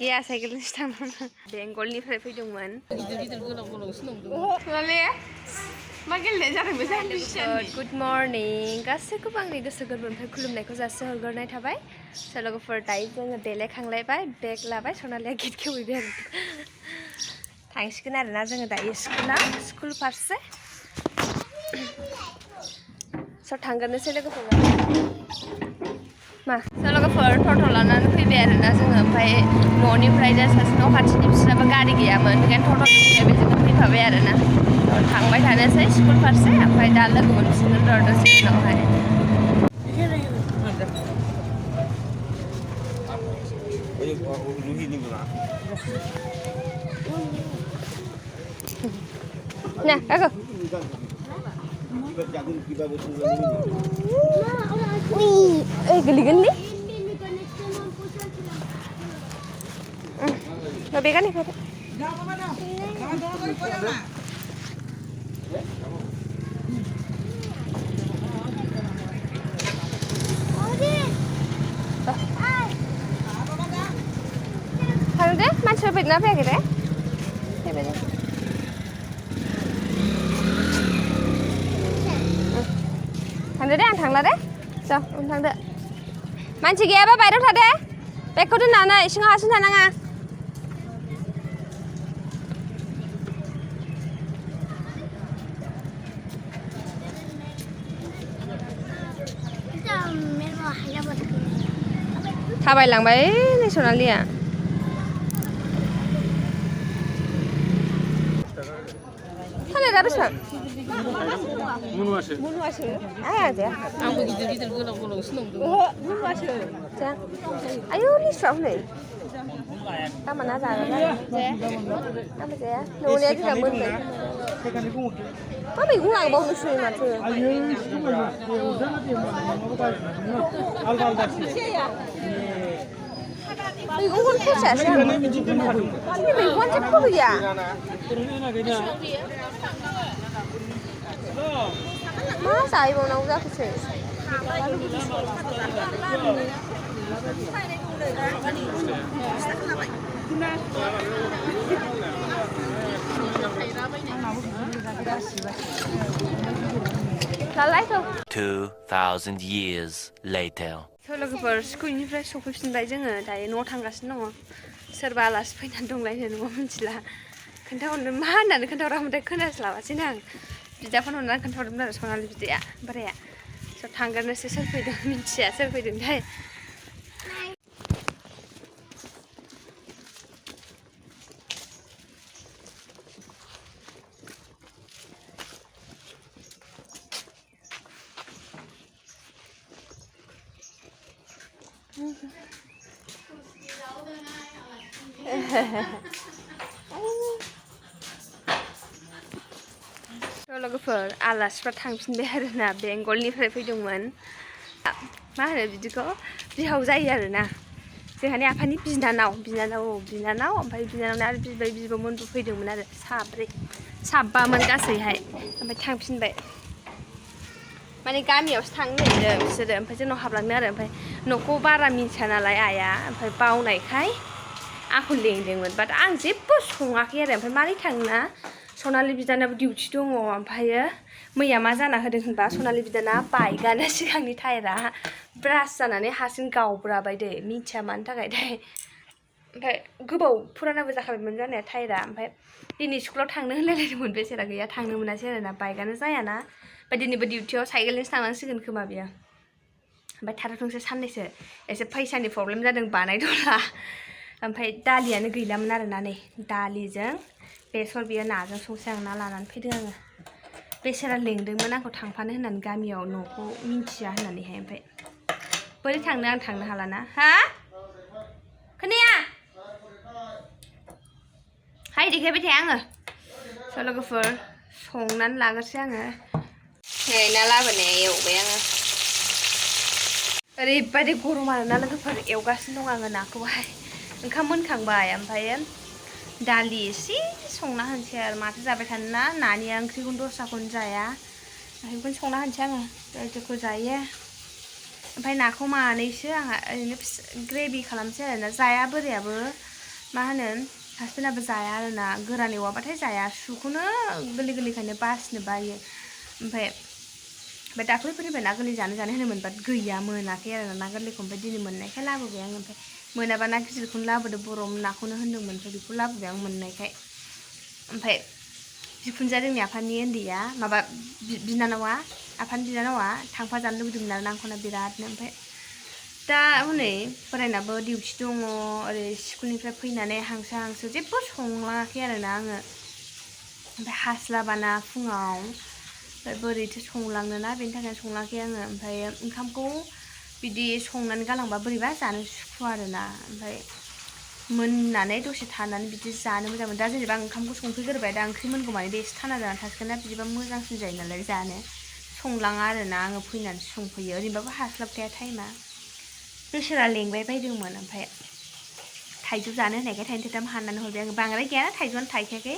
गैया साइकेलजोंसो थांदोंमोन बेंगलनिफ्राय फैदोंमोन गुड मर्निं गासैखौबो आंनि गोसो गोरबोनिफ्राय खुलुमनायखौ जासिहरग्रोनाय थाबाय लोगोफोर दायो जोङो देलायखांलायबाय बेग लाबाय सनालिया गेट खेवहैबाय आरो थांसिगोन आरोना जोङो दायो स्कुल फारसे थांगोननोसै लोगोफोर मा लोगोफोर टट' लानानै फैबाय आरोना जोङो ओमफ्राय न'निफ्राय दा सासे न' खाथिनि बिसोरनाबो गारि गैयामोन बेखायनो टट'जों फैबाय जोङो फैफाबाय आरोना थांबाय थानोसै स्कुल फारसे ओमफ्राय दा लोगो मोनफिनगोन र' दसे उनावहाय nah aku geli-geli bekan nih deh, masih lebih kenapa ya kita? Thằng đấy, thằng là đấy. Sao, thằng đấy. Mình chỉ ghé bài đâu thật đấy. Bé có đứa nào này, xin hỏi xin thằng à? Thả bài làng bấy này số nào liền. Ada besar. Munu asal. Ada. Aku gitu kalau senang tu. Munu asal. Jangan. Ayo ni serap ni. Kamu mana cara kan? Kamu saya. Nulia tu dah mungkin. Kamu ikut lang bau nusu ni macam. Ayo. Algal siya. Ikut pun siya. Ini ikut siapa dia? Masa ibu nak udah kesini? Lalai tu. 2,000 years later. लोगोफोर स्कुलनिफ्राय सफैफिनबाय जोङो दायो न'आव थांगासिनो दङ सोरबा आलासि फैनानै दंलायनो न'आव मिथिला खोन्थाहरनो मा होननानै खोन्थाहरामोनथाय खोनास्लाबासैनो आं बिदा फन हरनानै खोन्थाहरदोंमोन आरो सनालि बिदाया बोराया थांगोरनोसै सोर फैदों मिथिया सोर फैदोंथाय लोगोफोर आलासिफ्रा थांफिनबाय आरोना बेंगलनिफ्राय फैदोंमोन मा होनो बिदिखौ बिहाव जायो आरोना जोंहानि आफानि बिनानाव ओमफ्राय बिनानावना आरो बिबै बिबौमोनबो फैदोंमोन आरो साब्बामोन गासैहाय ओमफ्राय थांफिनबाय माने गामियावसो थांनो नागिरदों बिसोरो ओमफ्राय जोंनाव हाबलांनो आरो ओमफ्राय न'खौ बारा मिन्थिया नालाय आइया ओमफ्राय बावनायखाय आंखौ लेंदोंमोन बाट आं जेबो सङाखै आरो ओमफ्राय मारै थांना सनालि बिदानाबो डिउटि दङ ओमफ्रायो मैया मा जाना होदों होनबा सनालि बिदाना बाइकआनो सिगांनि टायारा ब्रास जानानै हारसिं गावब्राबाय दे मिथिया मानि थाखाय दे ओमफ्राय गोबाव फुरानाबो जाखाबायमोन जानाया टायारा ओमफ्राय दिनै स्कुलाव थांनो होनलायलायदोंमोन बेसेरा गैया थांनो मोनासै आरोना बाइकआनो जायाना ओमफ्राय दिनैबो डिउटियाव साइकेलजोंसो थांनांसिगोन खोमा बियो ओमफ्राय थाथ'थोंसै साननैसो एसे फैसानि प्रब्लेम जादों बानायथ'ला ओमफ्राय दालियानो गैलामोन आरोना नै दालिजों बेसर बियो नाजों संसै आं ना लानानै फैदों आङो बेसेरा लेंदोंमोन आंखौ थांफानो होननानै गामियाव न'खौ मिन्थिया होननानैहाय ओमफ्राय बोरै थांनो आं थांनो हालाना हा खोनाया हाय देखायबाय थाया आङो लोगोफोर संनानै लाग्रोसै आङो नै ना लाबोनाया एवबाय आङो ओरैबायदि गरम आरोना लोगोफोर एवगासिनो दं आङो नाखौहाय ओंखाम मोनखांबाय ओमफ्राय दालि एसे संना होनोसै आरो माथो जाबाय थानो ना नानि ओंख्रिखौनो दस्राखौनो जाया बेखौनो संना होनोसै आङो जेखौ जायो ओमफ्राय नाखौ मानैसो आंहा ओरैनो ग्रेभि खालामसै आरोना जाया बोरायाबो मा होनो हासबेन्डआबो जाया आरोना गोरान एवाबाथाय जाया सुखौनो गोरलै गोरलैखायनो बासिनो बायो ओमफ्राय दाख्लैफोरनिफ्राय ना गोरलै जानो होनोमोन बाट गैया मोनाखै आरोना ना गोरलैखौ ओमफ्राय दिनै मोननायखाय लाबोबाय आं ओमफ्राय मोनाबा ना गिदिरखौनो लाबोदो बरफ नाखौनो होनदोंमोन ओमफ्राय बेखौ लाबोबाय आं मोननायखाय ओमफ्राय बिखुनजोआ जोंनि आफानि उन्दैया माबा बिनानावा आफानि बिनानावा थांफाजानो लुबैदोंमोन आरो आंखौना बिरादनो ओमफ्राय दा हनै फरायनाबो डिउटि दङ ओरै स्कुलनिफ्राय फैनानै हांसो जेबो संलाङाखै आरोना आङो ओमफ्राय हास्लाबाना फुङाव ओमफ्राय बोरैथो संलांनोना बेनि थाखायनो संलाङाखै आङो ओमफ्राय ओंखामखौ बिदि संनानै गालांबा बोरैबा जानो सुखुवा आरोना ओमफ्राय मोननानै दसे थानानै बिदि जानो मोजां मोनो दा जेनेबा ओंखामखौ संफैग्रोबाय दा ओंख्रि मोनगौ माने बे एसे थाना जाना थासिगोन ना बिदिबा मोजांसिन जायो नालाय जानो संलाङा आरोना आङो फैनानै संफैयो ओरैनोबाबो हास्लाबखाया टाइमा दस्रा लेंबाय बायदोंमोन ओमफ्राय थाइजौ जानो होननायखाय थाइनै थाइथाम हाननानै हरबाय आङो बांद्राय गैया थाइजौआनो थाइखायाखै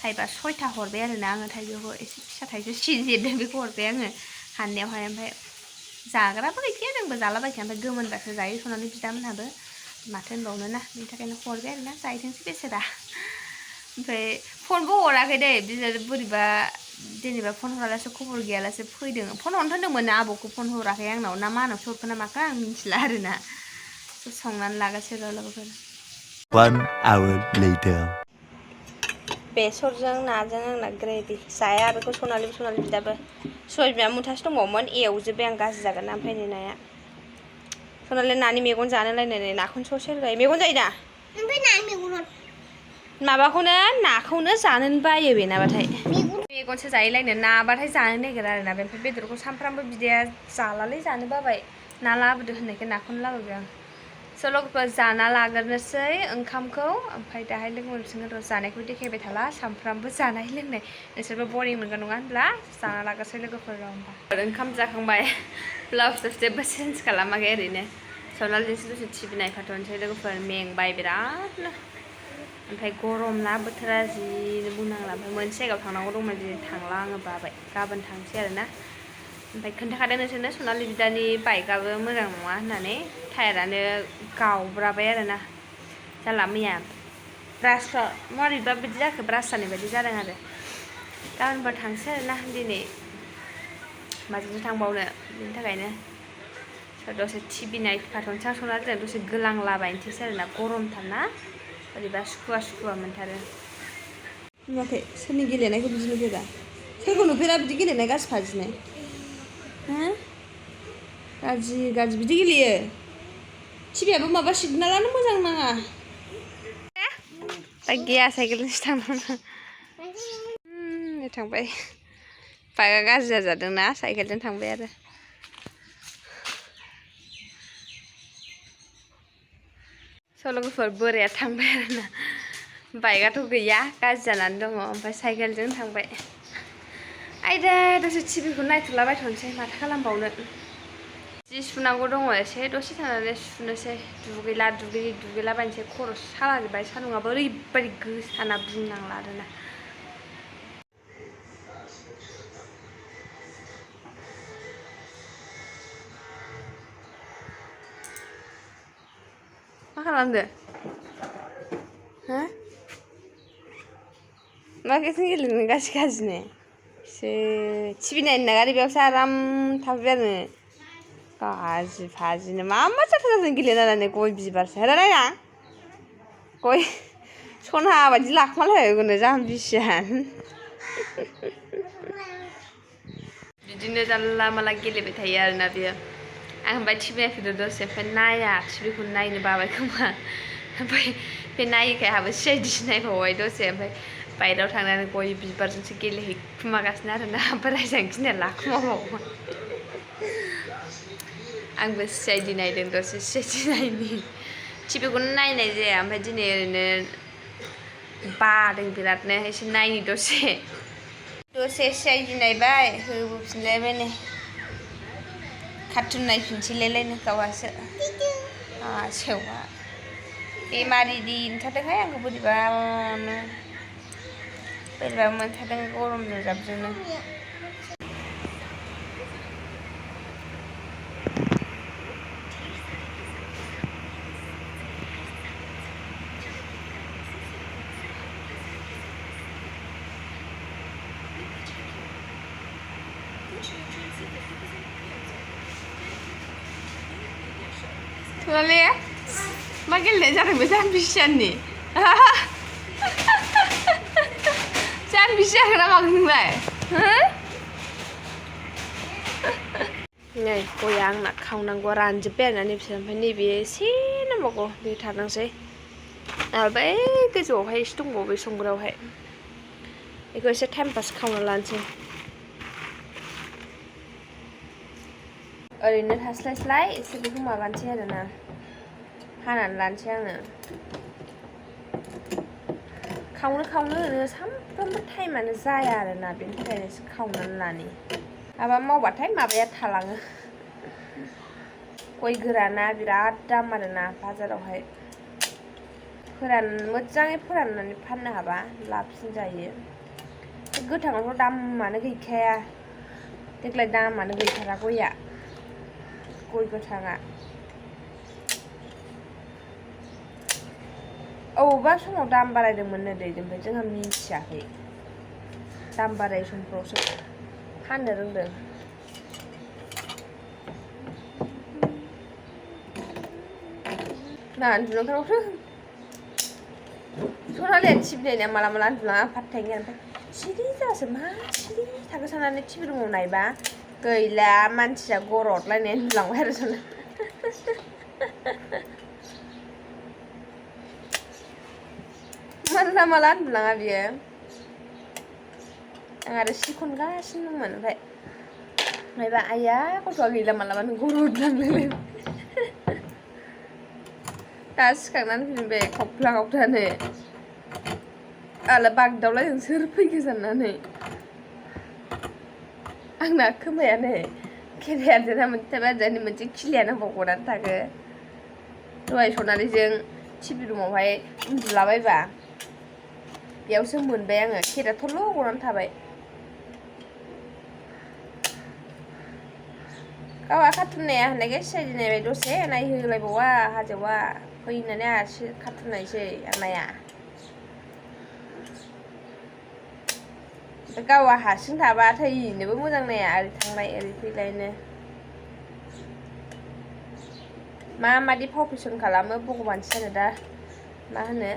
थाइबा 6था हरबाय आरोना आङो थाइजौखौ एसे फिसा थाइजौ सिजेरदों बेखौ हरबाय आङो हाननायावहाय ओमफ्राय जाग्राबो गैखाया जोंबो जालाबायखाया ओमफ्राय गोमोनबासो जायो सनालि बिदामोनहाबो माथो होनबावनो ना बिनि थाखायनो हरबाय आरोना जाहैथोंसै बेसेरा ओमफ्राय फनबो हराखै दे बिदिनो बोरैबा जेनेबा फन हरालासे खबर गैयालासे फैदों फन हरनो होनदोंमोन ना आबौखौ फन हराखै आंनाव ना मानावसो हरखो ना माखो आं मिथिला आरोना संनानै लागासिनो लोगोफोर 1 hour later बेसरजों नाजों आंना ग्रेभि जाया बेखौ सनालि बिदाबो सबाय बिमा मुथासे दंबावोमोन एवजोब्बाय आं गाज्रि जागोन ना ओमफ्राय नाया सनालि नानि मेगन जानो लायनानै नाखौनो ससे होबाय मेगन जायो दा ओमफ्राय नानि मेगन माबाखौनो नाखौनो जानोनो बायो बेनाबाथाय मेगनसो जायोलायनो नाबाथाय जानो नागिरा आरोना ओमफ्राय बेदरखौ सानफ्रामबो बिदाया जालालै जानो बाबाय ना लाबोदो होननायखाय नाखौनो लाबोबाय आं लोगोफोर जाना लाग्रोनोसै ओंखामखौ ओमफ्राय दाहाय लोगो मोनफिनगोन र' जानायखौ देखायबाय थाला सानफ्रामबो जानाय लोंनाय नोंसोरबो बरिं मोनगोन नङा होनब्ला जाना लाग्रोसै लोगोफोर होमबा ओंखाम जाखांबाय ब्लाउस जेबो चेन्ज खालामाखै ओरैनो सनालिजोंसो दसे टिभि नायफाथ'नोसै लोगोफोर मेंबाय बिरादनो ओमफ्राय गरम ना बोथोरा जिनो बुंनांला ओमफ्राय मोनसे जायगायाव थांनांगौ दंमोन दिनै थांला आङो बाबाय गाबोन थांसै आरोना ओमफ्राय खोन्थाखादों नोंसोरनो सनालि बिदानि बाइकआबो मोजां नङा होननानै टायारानो गावब्राबाय आरोना जाला मैया ब्रासफ्रा मारैबा बिदि जाखो ब्रास जानाय बायदि जादों आरो गाबोनबो थांसै आरोना दिनै माजोंसो थांबावनो बिनि थाखायनो दसे टिभि नायफाथ'नोसै आं सनालिजों दसे गोलांलाबायनोसैसो आरोना गरमथार ना बोरैबा सुखुवा मोनथारो नुवाखै सोरनि गेलेनायखौ बिदि नुफेरा सोरखौ नुफेरा बिदि गेलेनाय गाज्रि फाजिनाय गाज्रि बिदि गेलेयो टिभियाबो माबा सिगनालानो मोजां नाङा दा गैया साइकेलजोंसो थांबावनो थांबाय बाइकआ गाज्रि जाजादोंना साइकेलजों थांबाय आरो लोगोफोर बोराया थांबाय आरोना बाइकआथ' गैया गाज्रि जानानै दङ ओमफ्राय साइकेलजों थांबाय आयदा दसे टिभिखौ नायथ'लाबायथ'नोसै माथो खालामबावनो जि सुनांगौ दङ एसे दसे थानानै सुनोसै दुगैलाबायनोसै खर' सालाजोब्बाय सान्दुंआबो ओरैबायदि गोसाना बुंनांला आरोना मा खालामदो मा गेलेनो गेलेनो गाज्रिनो टिभि नायनो नागारै बेयावसो आराम थाफैबाय आरो गाज्रि फाजिनो मा जाथारदों गेलेनानै गय बिबारसो नायना गय सना बायदि लाखुमालायबाय जाम्बिसियान बिदिनो जानला माला गेलेबाय थायो आरोना बेयो आं ओमफ्राय टिभि नायफैदो दसे ओमफ्राय नाया टिभिखौ नायनो बाबाय खोमा ओमफ्राय बे नायैखाय आंहाबो सिआइडिसो नायबावबाय दसे ओमफ्राय बायहेरायाव थांनानै गय बिबारजोंसो गेलेहैखुमागासिनो आरोना ओमफ्राय रायजानो गिनाया लाखुमाबावबाय आंबो सिआइडि नायदों दसे सिआइडि नायनि टिभिखौनो नायनाय जाया ओमफ्राय दिनै ओरैनो बादों बिरादनो एसे नायनि दसे सिआइडि नायबाय होबोफिनलायबाय नै कार्टुन नायफिनसैलायनो गावहासो सेवा बेमारि मोनथारदोंहाय आंखौ बोरैबा मोनथारदों गरमजों जाबजोंनो Solalia, मा गेलेनाय जादों बे जाम्बिसियाननि जाम्बिसि जाखो ना माखो नोंलाय नै गया आंना खावनांगौ रानजोब्बाय आरोना नैबिसोर ओमफ्राय नैबे एसे नांबावगौ बे थानांसै आरो बै गोजौआवहाय एसे दंबावो बे संग्रायावहाय बेखौ एसे टाइम पास खावना लानोसै ओरैनो थास्लायस्लाय एसे बेखौ माबानोसै आरोना हानानै लानोसै आङो खावनो होनो सानफ्रामबो टाइमानो जाया आरोना बेनि थाखायनो एसे खावनानै लानि माबा मावबाथाय माबाया थालाङो गय गोराना बिराद दाम आरोना बाजारावहाय मोजाङै फोराननानै फाननो हाबा लाबसिन जायो गोथाङावथ' दामानो गैखाया देग्लाय दामानो गैथारा गया गय गोथाङा अबेबा समाव दाम बारायदोंमोननो दै ओमफ्राय जोंहा मिथियाखै दाम बाराय समफ्रावसो फाननो रोंदों ना उन्दुनो ओंखारबावदों सनालिया टिभि नायनाया माला उन्दुलाङा फात्तायानो गैया ओमफ्राय सिरि जासो मा सिरि थाखो साननानै टिभि रुमाव नायबा गैला मानसिया गरदलायनाय उन्दुलांबाय आरो सना माला उन्दुलाङा बियो आं आरो सि खनगासिनो दंमोन ओमफ्राय नायबा आइया गथ'आ गैला मालाबानो गरदलांलायलाय दा सिखांनानै फैबाय खावख्ला खावख्लानो आला बागदावलायदों सोर फैखो साननानै आंना खोमायानो खेरायानो मोनसे खिलिया नांबावगौनानै थाखो दहाय सनालिजों टिभि रुमावहाय उन्दुलाबायबा बेयावसो मोनबाय आङो खेरा थरल' गनानै थाबाय गावहा कार्टुन नाया होननायखाय सिआइडि नायबाय दसे नायहोलायबावा हाजोआ फैनानै आसि कार्टुन नायसै आंनाया गावहा हारसिं थाबा थैनोबो मोजां नाया ओरै थांलाय ओरै फैलायनो माबायदि फाव फेसन खालामो भगबानसो जानो दा मा होनो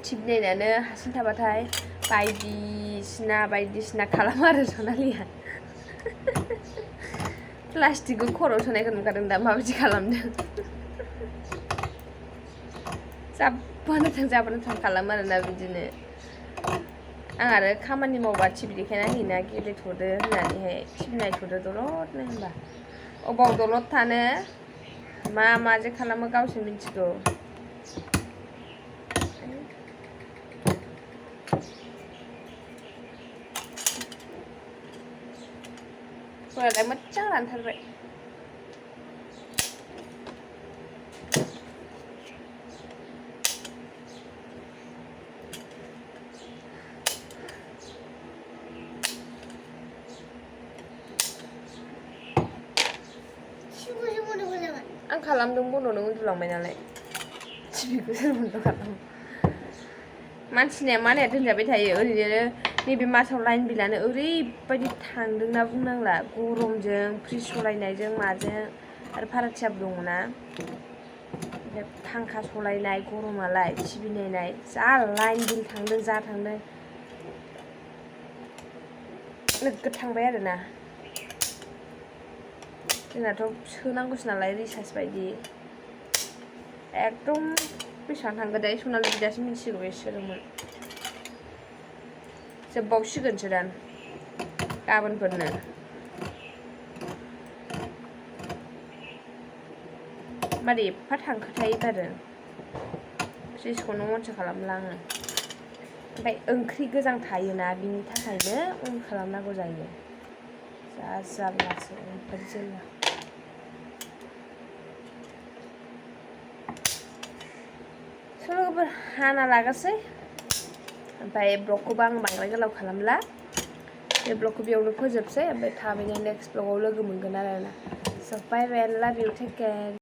टिभि नायनानै हारसिं थाबाथाय बायदिसिना खालामो आरो सनालिया प्लास्टिकखौ खर'आव सोनायखौ नुखादों दा माबायदि खालामदों जाब्बानो थां खालामो आरोना बिदिनो आं आरो खामानि मावबा टिभि देखायना होयोना गेलेथ'दो होननानैहाय टिभि नायथ'दो दलदनो होनबा अबाव दलद थानो मा जे खालामो गावसो मिथिगौ गयालाय मोजां रानथारबाय आं खालामदों बन्द' नों उन्दुलांबाय नालाय टिभिखौ सोर बन्द' खालामो मानसिनिया मानाया दोनजाबाय थायो ओरैनो नैबे मासाव लाइन बिलानो ओरैबायदि थांदोंना बुंनांला गरमजों फ्रिज सलायनायजों माजों आरो फाराथियाबो दङना ओमफ्राय फांखा सलायनाय गरमालाय टिभि नायनाय जा लाइन बिल थांदों जा थांदों नोगोद थांबाय आरोना जोंनाथ' सोनांगौसो नालाय रिसार्ज बायदि एकदम बेसेबां थांगोन दायो सनालि बिदासो मिथिसिगौ बेसेबांमोन जोबबावसिगोनसो दां गाबोनफोरनो मारै एफा थांखोथाय आरो फ्रिजखौनो अनसो खालामला आङो ओमफ्राय ओंख्रि गोजां थायोना बिनि थाखायनो अन खालामनांगौ जायो जा जारलासो ओरैबायदि जारला सल'फोर हाना लागोसै ओमफ्राय ब्लगखौबो आं बांद्राय गोलाव खालामला बे ब्लगखौ बेयावनो फोजोबसै ओमफ्राय थाबैनो नेक्स्ट ब्लगाव लोगो मोनगोन आरोना स' बाय बाय एन्ड लाभ इउ टेक केयार